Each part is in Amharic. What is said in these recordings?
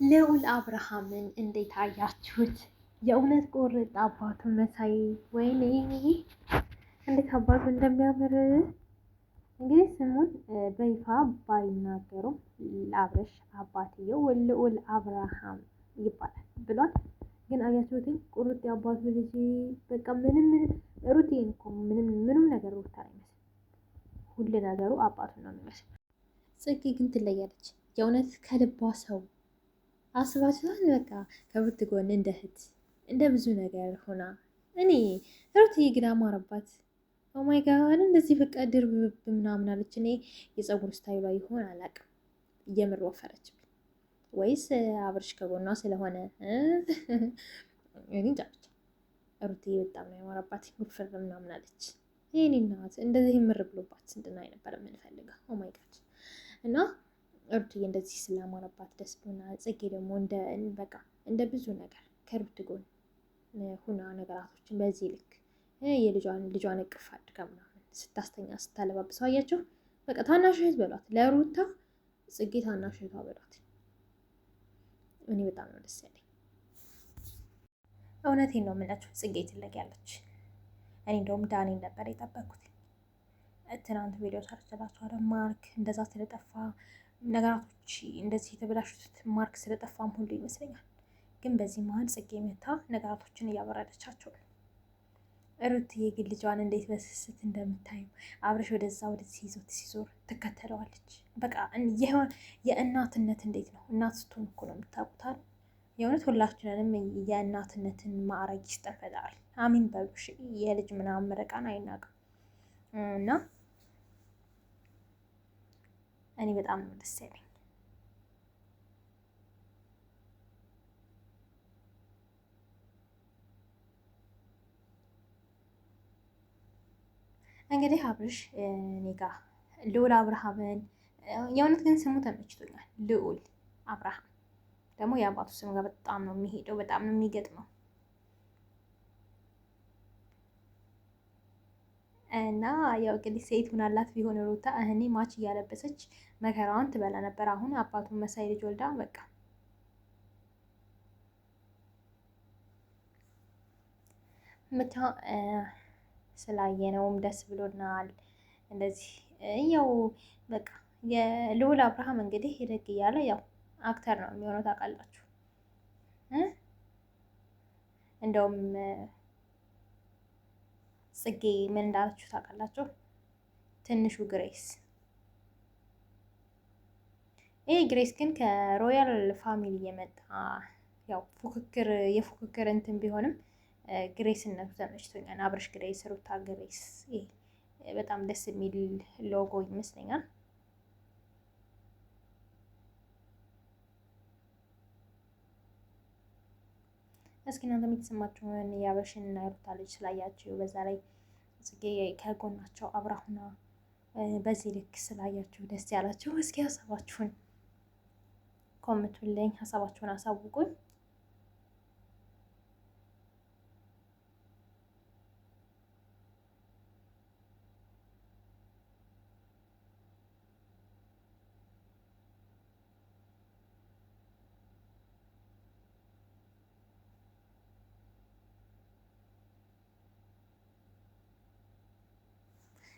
ልዑል አብርሃምን እንዴት አያችሁት? የእውነት ቁርጥ አባቱ መሳይ፣ ወይኔ እንዴት አባቱ እንደሚያምር። እንግዲህ ስሙን በይፋ ባይናገሩም አብርሽ አባትየው ልዑል አብርሃም ይባላል ብሏል። ግን አያችሁትኝ ቁርጥ የአባቱ ልጅ በቃ ምንም ምንም ሩቴን እኮ ምንም ምንም ነገር ሩታ አይመስል፣ ሁሉ ነገሩ አባቱ ነው የሚመስል። ጽጌ ግን ትለያለች። የእውነት ከልቧ ሰው አስባችኋል? በቃ ከሩት ጎን እንደ እህት እንደ ብዙ ነገር ሆና እኔ ሩትዬ ግን አማረባት። Oh my God እንደዚህ በቃ ድርብ ምናምን አለች። እኔ የፀጉር style ሏ ይሆን አላውቅም፣ የምር ወፈረችብኝ ወይስ አብርሽ ከጎኗ ስለሆነ እኔ እንጃ። ብቻ ሩትዬ በጣም ነው ያማረባት፣ ውፍር ምናምን አለች። የኔ እናት እንደዚህ ምር ብሎባት እንድናይ ነበር የምንፈልገው። Oh my God እና ሩትዬ እንደዚህ ስላማረባት ደስ ብሎናል። ጽጌ ደግሞ እንደ በቃ እንደ ብዙ ነገር ከሩት ጎን ሁና ነገራቶችን በዚህ ልክ የልጇን ልጇን እቅፍ አድርጋ ምናምን ስታስተኛ ስታለባብሰው አያችሁ። በቃ ታናሽ እህት በሏት ለሩታ ጽጌ ታናሽ እህቷ በሏት። እኔ በጣም ነው ደስ ያለኝ። እውነቴን ነው የምላችሁ፣ ጽጌ ትለያለች። እኔ እንደውም ዳኔን ነበር የጠበኩት። ትናንት ቪዲዮ ሰርቼላችኋለሁ። ማርክ እንደዛ ስለጠፋ ነገራቶች እንደዚህ የተበላሹት ማርክ ስለጠፋም ሁሉ ይመስለኛል። ግን በዚህ መሀል ጽጌ መታ ነገራቶችን እያበረደቻቸው ነው። ሩትዬ ግን ልጇን እንዴት በስስት እንደምታዩ አብረሽ ወደዛ ወደዚህ ይዞት ሲዞር ትከተለዋለች። በቃ የእናትነት እንዴት ነው እናት ስትሆን እኮ ነው የምታውቁታል። የእውነት ሁላችንንም የእናትነትን ማዕረግ ይስጠን ፈጣሪ። አሚን በሉ። የልጅ ምናምን ምረቃን አይናቅም እና እኔ በጣም ነው ደስ ያለኝ። እንግዲህ አብርሽ እኔ ጋ ልዑል አብርሃምን የእውነት ግን ስሙ ተመችቶኛል። ልዑል አብርሃም ደግሞ የአባቱ ስም ጋር በጣም ነው የሚሄደው፣ በጣም ነው የሚገጥመው። እና ያው እንግዲህ ሴት ሁናላት ቢሆን ሩታ እህኔ ማች እያለበሰች መከራዋን ትበላ ነበር። አሁን አባቱን መሳይ ልጅ ወልዳ በቃ ብቻ ስላየነውም ደስ ብሎናል። እንደዚህ ያው በቃ የልዑል አብርሃም እንግዲህ ሄደግ እያለ ያው actor ነው የሚሆነው ታውቃላችሁ። እንደውም ጽጌ ምን እንዳለችሁ ታውቃላችሁ? ትንሹ ግሬስ። ይሄ ግሬስ ግን ከ royal family የመጣ ያው ፉክክር የፉክክር እንትን ቢሆንም ግሬስነቱ ተመችቶኛል። አብርሽ ግሬስ፣ ሩታ ግሬስ፣ ይሄ በጣም ደስ የሚል ሎጎ ይመስለኛል። እስኪ እናንተም የተሰማችሁን የአብርሽን እና የሩታ ልጅ ስላያችሁ በዛ ላይ ጽጌ ከጎናቸው አብራ ሁና በዚህ ልክ ስላያችሁ ደስ ያላችሁ እስኪ ሀሳባችሁን ኮምቱልኝ፣ ሀሳባችሁን አሳውቁኝ።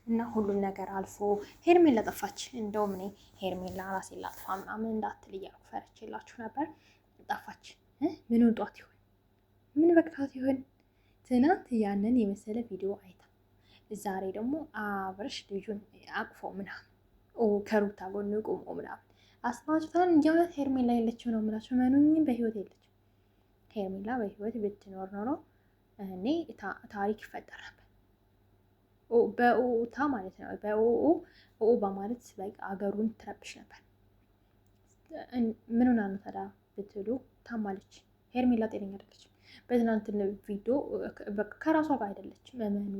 እና ሁሉም ነገር አልፎ ሄርሜላ ጠፋች። እንደውም እኔ ሄርሜላ ራሴን ላጥፋ ምናምን እንዳትል እያልኩ ፈርቼላችሁ ነበር። ጠፋች። ምን ውጧት ይሆን? ምን በቅታት ይሆን? ትናንት ያንን የመሰለ ቪዲዮ አይታ ዛሬ ደግሞ አብርሽ ልጁን አቅፎ ምናምን ከሩታ ጎን ቆሞ ምናምን አስባችሁታል? የእውነት ሄርሜላ የለችም ነው የምላችሁ። መኑኝ በህይወት የለችም ሄርሜላ። በህይወት ብትኖር ኖሮ እኔ ታሪክ ይፈጠር ነበር። በኡኡታ ማለት ነው። በኡኡ ኡኡ በማለት በቃ አገሩን ትረብሽ ነበር። ምን ሆና ነው ታዲያ ብትሉ ታማለች። ሄርሜላ ጤነኛ አይደለችም። በትናንትን ቪዲዮ ከራሷ ጋር አይደለችም። እመኑ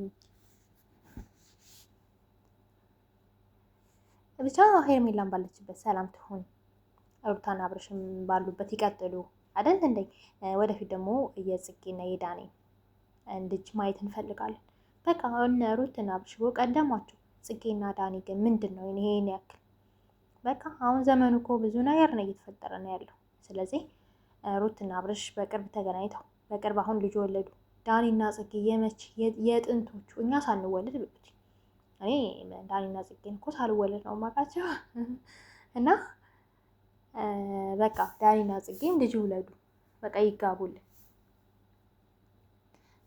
ብቻ ሄርሜላን ባለችበት ሰላም ትሆን፣ ሩታና አብርሽም ባሉበት ይቀጥሉ አይደል እንዴ? ወደፊት ደግሞ የጽጌና የዳኔ ልጅ ማየት እንፈልጋለን። በቃ እነ ሩት እና አብርሽ ቀደሟቸው። ጽጌና ዳኒ ግን ምንድን ነው ይሄን ያክል? በቃ አሁን ዘመኑ እኮ ብዙ ነገር ነው እየተፈጠረ ነው ያለው። ስለዚህ ሩትና አብርሽ በቅርብ ተገናኝተው በቅርብ አሁን ልጅ ወለዱ። ዳኒና ጽጌ የመች የጥንቶቹ እኛ ሳንወለድ ብሉት። እኔ ዳኒና ጽጌን እኮ ሳልወለድ ነው የማውቃቸው። እና በቃ ዳኒና ጽጌም ልጅ ውለዱ፣ በቃ ይጋቡልን።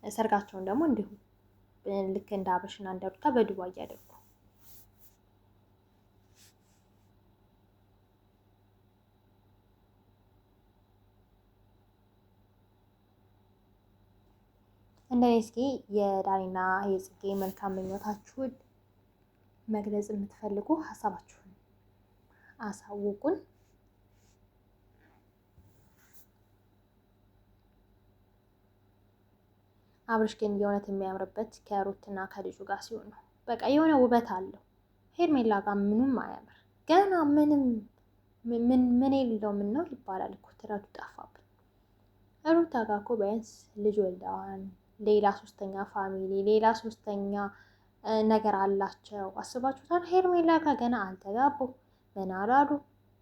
ሰርጋቸውን ደግሞ እንዲሁ ልክ እንደ አብርሽና እንደ ሩታ በዱባይ እያደረጉ። እንደኔ እስኪ የዳኒና የጽጌ መልካም ምኞታችሁን መግለጽ የምትፈልጉ ሀሳባችሁን አሳውቁን። አብርሽ ግን የእውነት የሚያምርበት ከሩትና ከልጁ ጋር ሲሆን ነው። በቃ የሆነ ውበት አለው። ሄርሜላ ጋር ምንም አያምር። ገና ምንም ምን ምን የሌለው ምን ነው ይባላል እኮ ትረቱ ጠፋብን። ሩታ ጋር እኮ ቢያንስ ልጅ ወልደዋል። ሌላ ሶስተኛ family፣ ሌላ ሶስተኛ ነገር አላቸው። አስባችሁታል? ሄርሜላ ጋር ገና አልተጋቡ ምን አላሉ።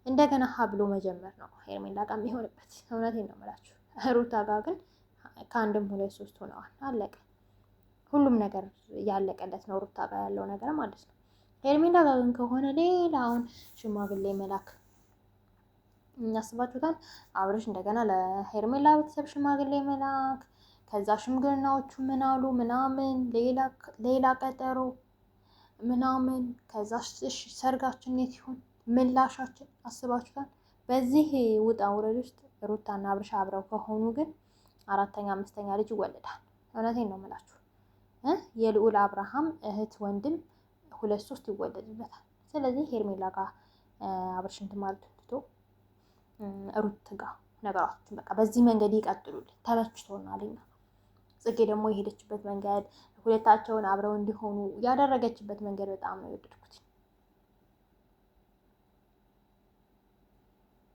እንደገና ሀ ብሎ መጀመር ነው ሄርሜላ ጋር የሚሆንበት። እውነቴን ነው የምላችሁ። ሩታ ጋር ግን ከአንድም ሁለት ሶስት ሆነዋል። አለቀ። ሁሉም ነገር ያለቀለት ነው ሩታ ጋር ያለው ነገር ማለት ነው። ሄርሜላ ጋር ግን ከሆነ ሌላ አሁን ሽማግሌ መላክ ያስባችሁታል። አብርሽ እንደገና ለሄርሜላ ቤተሰብ ሽማግሌ መላክ፣ ከዛ ሽምግልናዎቹ ምን አሉ ምናምን፣ ሌላ ቀጠሮ ምናምን፣ ከዛ ሰርጋችን የት ይሁን ምላሻችን አስባችሁታል። በዚህ ውጣ ውረድ ውስጥ ሩታና አብርሽ አብረው ከሆኑ ግን አራተኛ አምስተኛ ልጅ ይወለዳል። እውነቴን ነው የምላችሁ። የልዑል አብርሃም እህት ወንድም ሁለት ሶስት ይወለድበታል። ስለዚህ ሄርሜላ ጋር አብርሽ እንትን ማለት ትቶ ሩት ጋር ነገራችን በቃ በዚህ መንገድ ይቀጥሉልን። ተመችቶናል እኛ። ጽጌ ደግሞ የሄደችበት መንገድ ሁለታቸውን አብረው እንዲሆኑ ያደረገችበት መንገድ በጣም ነው የወደድኩት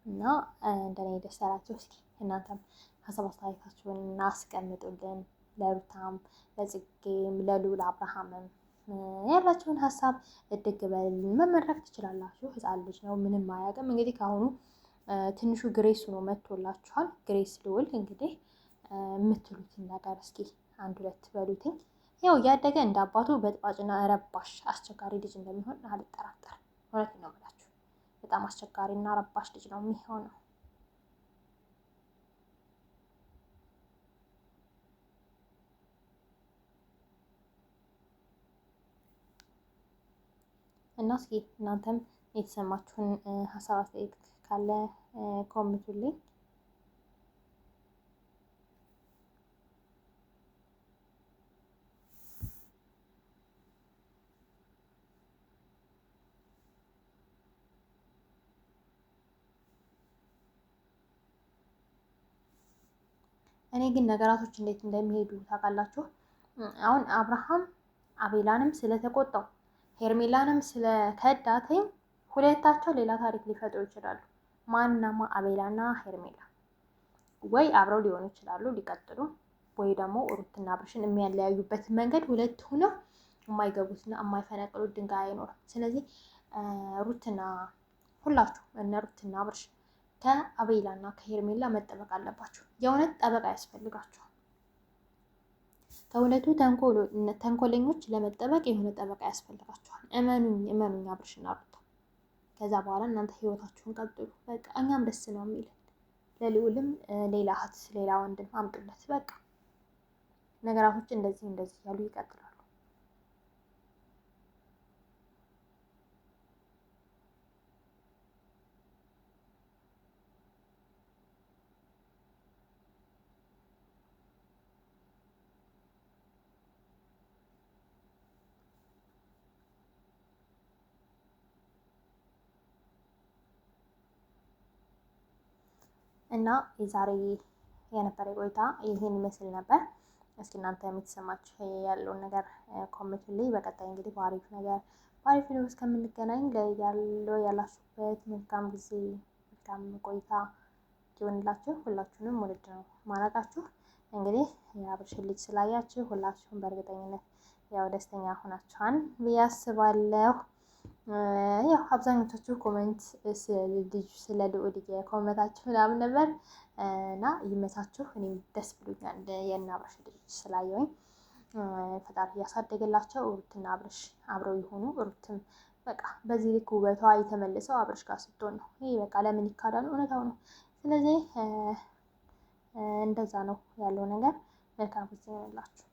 እና እንደኔ ደስ ያላችሁ እስኪ እናንተም ሀሳብ አስተያየታችሁን አስቀምጡልን። ለሩታም ለጽጌም ለልዑል አብርሃምም ያላችሁን ሀሳብ እድግ በልን መመረቅ ትችላላችሁ። ሕፃን ልጅ ነው፣ ምንም አያውቅም። እንግዲህ ከአሁኑ ትንሹ ግሬስ ነው መጥቶላችኋል። ግሬስ ልዑል እንግዲህ የምትሉትን ነገር እስኪ አንድ ሁለት በሉትኝ። ያው እያደገ እንደ አባቱ በጥባጭና ረባሽ አስቸጋሪ ልጅ እንደሚሆን አልጠራጠርም። እውነት ነው የምላችሁ፣ በጣም አስቸጋሪና ረባሽ ልጅ ነው የሚሆነው። እና እስኪ እናንተም የተሰማችሁን ሀሳብ አስተያየት ካለ ኮምቱልኝ። እኔ ግን ነገራቶች እንዴት እንደሚሄዱ ታውቃላችሁ። አሁን አብርሃም አቤላንም ስለተቆጣው ሄርሜላንም ስለከዳተኝ ሁለታቸው ሌላ ታሪክ ሊፈጥሩ ይችላሉ። ማንናማ አቤላና ሄርሜላ ወይ አብረው ሊሆኑ ይችላሉ ሊቀጥሉ፣ ወይ ደግሞ ሩትና አብርሽን የሚያለያዩበት መንገድ ሁለት ሆነው የማይገቡትና የማይፈነቅሉት ድንጋይ አይኖርም። ስለዚህ ሩትና ሁላችሁ እነ ሩትና አብርሽ ከአቤላና ከሄርሜላ መጠበቅ አለባችሁ። የእውነት ጠበቃ ያስፈልጋችኋል። ከሁለቱ ተንኮለኞች ለመጠበቅ የሆነ ጠበቃ ያስፈልጋችኋል። እመኑኝ፣ እመኑኝ አብርሽና ሩታ። ከዛ በኋላ እናንተ ህይወታችሁን ቀጥሉ። በቃ እኛም ደስ ነው የሚለን። ለልዑልም ሌላ እህት ሌላ ወንድም አምጡለት። በቃ ነገራቶች እንደዚህ እንደዚህ እያሉ ይቀጥላሉ። እና የዛሬ የነበረ ቆይታ ይህን ይመስል ነበር። እስኪ እናንተ የተሰማችሁ ያለውን ነገር ኮሜንቱልኝ። በቀጣይ እንግዲህ በአሪፍ ነገር በአሪፍ ቪዲዮ እስከምንገናኝ ያለው ያላችሁበት መልካም ጊዜ መልካም ቆይታ ይሆንላችሁ። ሁላችሁንም ውድድ ነው ማድረጋችሁ። እንግዲህ የአብርሽን ልጅ ስላያችሁ ሁላችሁም በእርግጠኝነት ያው ደስተኛ ሆናችኋል ብዬ አስባለሁ። ያው አብዛኞቻችሁ comment ስለ ልጅ ስለ ልዑል እየኮመታችሁ ምናምን ነበር እና ይመቻችሁ። እኔም ደስ ብሎኛል የእነ አብርሽ ልጅ ስላየሁኝ፣ ፈጣሪ እያሳደገላቸው ሩትና አብርሽ አብረው የሆኑ። ሩትም በቃ በዚህ ልክ ውበቷ የተመለሰው አብርሽ ጋር ስትሆን ነው። ይሄ በቃ ለምን ይካዳል? እውነታው ነው። ስለዚህ እንደዛ ነው ያለው ነገር። መልካም ጊዜ ይሆንላችሁ።